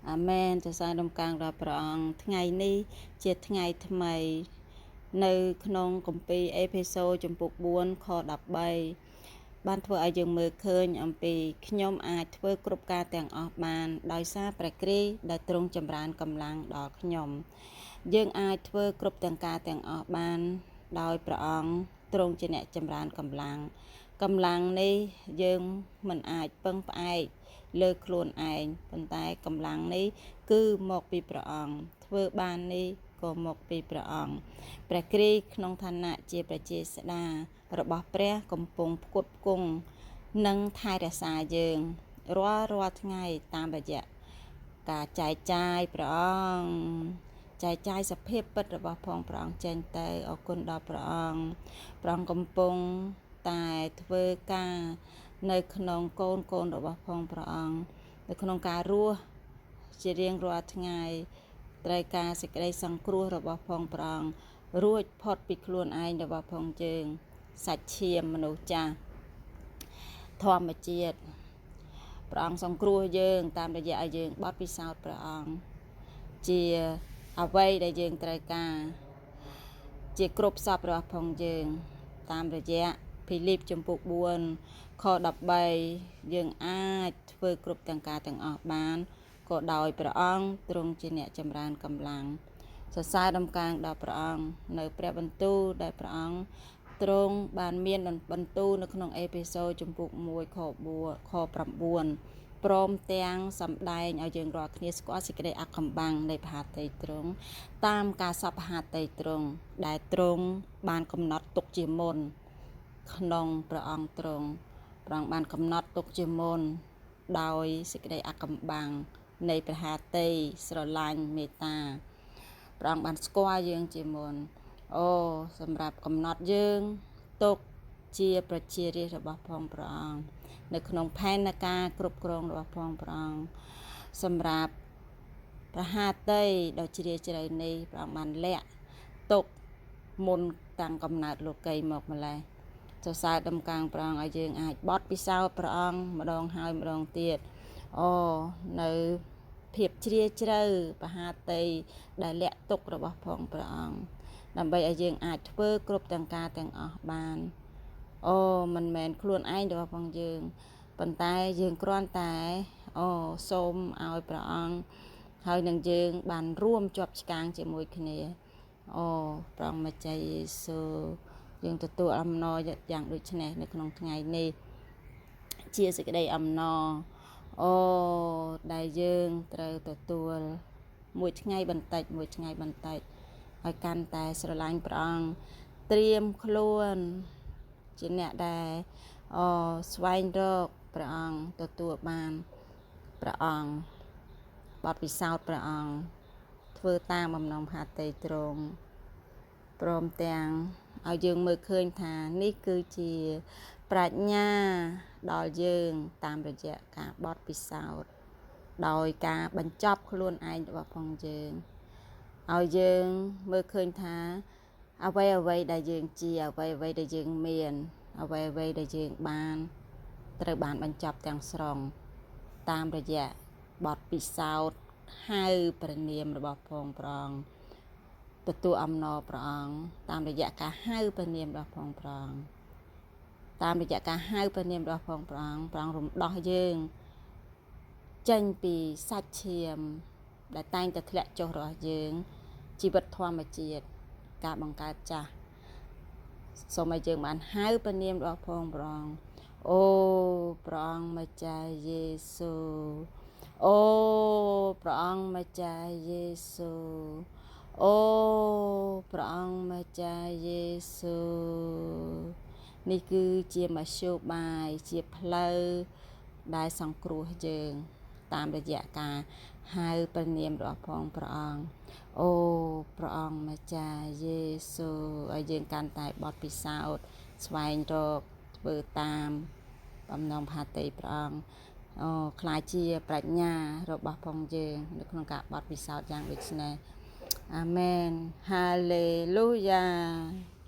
អាមែនសរសើរដំកើងដល់ព្រះអង្គថ្ងៃនេះជាថ្ងៃថ្មីនៅក្នុងគម្ពីរអេភេសូជំពូក4ខ13បានធ្វើឲ្យយើងមើលឃើញអំពីខ្ញុំអាចធ្វើគ្រប់ការទាំងអស់បានដោយសារព្រះគ្រីស្ទដែលទ្រង់ចម្រើនកម្លាំងដល់ខ្ញុំយើងអាចធ្វើគ្រប់ទាំងការទាំងអស់បានដោយព្រះអង្គទ្រង់ជាអ្នកចម្រើនកម្លាំងកម្លាំងនេះយើងមិនអាចពឹងផ្អែកលើខ្លួនឯងប៉ុន្តែកម្លាំងនេះគឺមកពីព្រះអង្គធ្វើបាននេះក៏មកពីព្រះអង្គព្រះគ្រីស្ទក្នុងឋានៈជាព្រះចេស្តារបស់ព្រះកំពុងផ្គត់ផ្គង់និងថែរក្សាយើងរាល់រាល់ថ្ងៃតាមរយៈការចែកចាយព្រះអង្គចែកចាយសភាពពិតរបស់ផងព្រះអង្គចេញទៅអរគុណដល់ព្រះអង្គព្រះអង្គកំពុងតែធ្វើការនៅក្នុងកូនកូនរបស់ផងព្រះអង្គនៅក្នុងការរស់ជារៀងរាល់ថ្ងៃត្រូវការសេចក្តីសង្គ្រោះរបស់ផងព្រះអង្គរួចផុតពីខ្លួនឯងរបស់ផងយើងសាច់ឈាមមនុស្សចាស់ធម្មជាតិព្រះអង្គសង្គ្រោះយើងតាមរយៈឲ្យយើងបត់ពិសោធន៍ព្រះអង្គជាអ្វីដែលយើងត្រូវការជាគ្រប់សពរបស់ផងយើងតាមរយៈភីលីបជំពូក4ខ13យើងអាចធ្វើគ្រប់ទាំងការទាំងអស់បានក៏ដោយព្រះអង្គទ្រង់ជាអ្នកចម្រើនកម្លាំងសរសើរដំកើងដល់ព្រះអង្គនៅព្រះបន្ទូលដែលព្រះអង្គទ្រង់បានមានបន្ទូលនៅក្នុងអេភេសូជំពូក1ខ4ខ9ព្រមទាំងសម្ដែងឲ្យយើងរាល់គ្នាស្គាល់សេចក្តីអកំបាំងនៃផាតីទ្រង់តាមការសពហាតីទ្រង់ដែលទ្រង់បានកំណត់ទុកជាមុនក្នុងព្រះអង្គទ្រង់ព្រះអង្គបានកំណត់ទុកជាមុនដោយសេចក្តីអកំបាំងនៃព្រះハតីស្រឡាញ់មេត្តាព្រះអង្គបានស្គាល់យើងជាមុនអូសម្រាប់កំណត់យើងទុកជាប្រជារាស្ត្ររបស់ផងព្រះអង្គនៅក្នុងផែនការគ្រប់គ្រងរបស់ផងព្រះអង្គសម្រាប់ព្រះハតីដ៏ជ្រាលជ្រៅនេះព្រះអង្គបានលាក់ទុកមុនតាំងកំណើតលោកីមកម្លេះសរសើរដំកើងព្រះអង្គឲ្យយើងអាចបត់ពិសោធន៍ព្រះអង្គម្ដងហើយម្ដងទៀតអូនៅភាពជ្រាលជ្រៅបហាតីដែលលាក់ទុករបស់ផងព្រះអង្គដើម្បីឲ្យយើងអាចធ្វើគ្រប់ទាំងការទាំងអស់បានអូមិនមែនខ្លួនឯងរបស់ផងយើងប៉ុន្តែយើងគ្រាន់តែអូសូមឲ្យព្រះអង្គហើយនឹងយើងបានរួមជាប់ឆ្កាងជាមួយគ្នាអូព្រះអង្គម្ចាស់យេស៊ូយើងទទួលអំណរយ៉ាងដូចនេះនៅក្នុងថ្ងៃនេះជាសេចក្តីអំណរអូដែលយើងត្រូវទទួលមួយថ្ងៃបន្តិចមួយថ្ងៃបន្តិចឲ្យកាន់តែស្រឡាញ់ព្រះអង្គត្រៀមខ្លួនជាអ្នកដែលអូស្វែងរកព្រះអង្គទទួលបានព្រះអង្គបទពិសោធន៍ព្រះអង្គធ្វើតាមបំណងផាតីទ្រង់ព្រមទាំងឲ្យយើងមើលឃើញថានេះគឺជាប្រាជ្ញាដល់យើងតាមរយៈការបទពិសោធន៍ដោយការបញ្ចប់ខ្លួនឯងរបស់ផងយើងឲ្យយើងមើលឃើញថាអ្វីអ្វីដែលយើងជាអ្វីអ្វីដែលយើងមានអ្វីអ្វីដែលយើងបានត្រូវបានបញ្ចប់ទាំងស្រុងតាមរយៈបទពិសោធន៍ហៅព្រះនាមរបស់ផងព្រះអង្គទទួលអំណរព្រះអង្គតាមរយៈការហៅព្រះនាមរបស់ផងព្រះអង្គតាមរយៈការហៅព្រះនាមរបស់ផងព្រះអង្គព្រះអង្គរំដោះយើងចេញពីសាច់ឈាមដែលតែងតែធ្លាក់ចុះរបស់យើងជីវិតធម្មជាតិការបង្កើតចាស់សូមឲ្យយើងបានហៅព្រះនាមរបស់ផងព្រះអង្គអូព្រះអង្គម្ចាស់យេស៊ូអូព្រះអង្គម្ចាស់យេស៊ូអូព្រះអង្គម្ចាស់យេស៊ូនេះគឺជាមធ្យោបាយជាផ្លូវដែលសង្គ្រោះយើងតាមរយៈការហៅព្រះនាមរបស់ផងព្រះអង្គអូព្រះអង្គម្ចាស់យេស៊ូឲ្យយើងកាន់តែបទពិសោធន៍ស្វែងរកធ្វើតាមបំណងផាតីព្រះអង្គអូក្លាយជាប្រាជ្ញារបស់ផងយើងនៅក្នុងការបទពិសោធន៍យ៉ាងដូចនេះអាមែនហាឡេលូយ៉ា។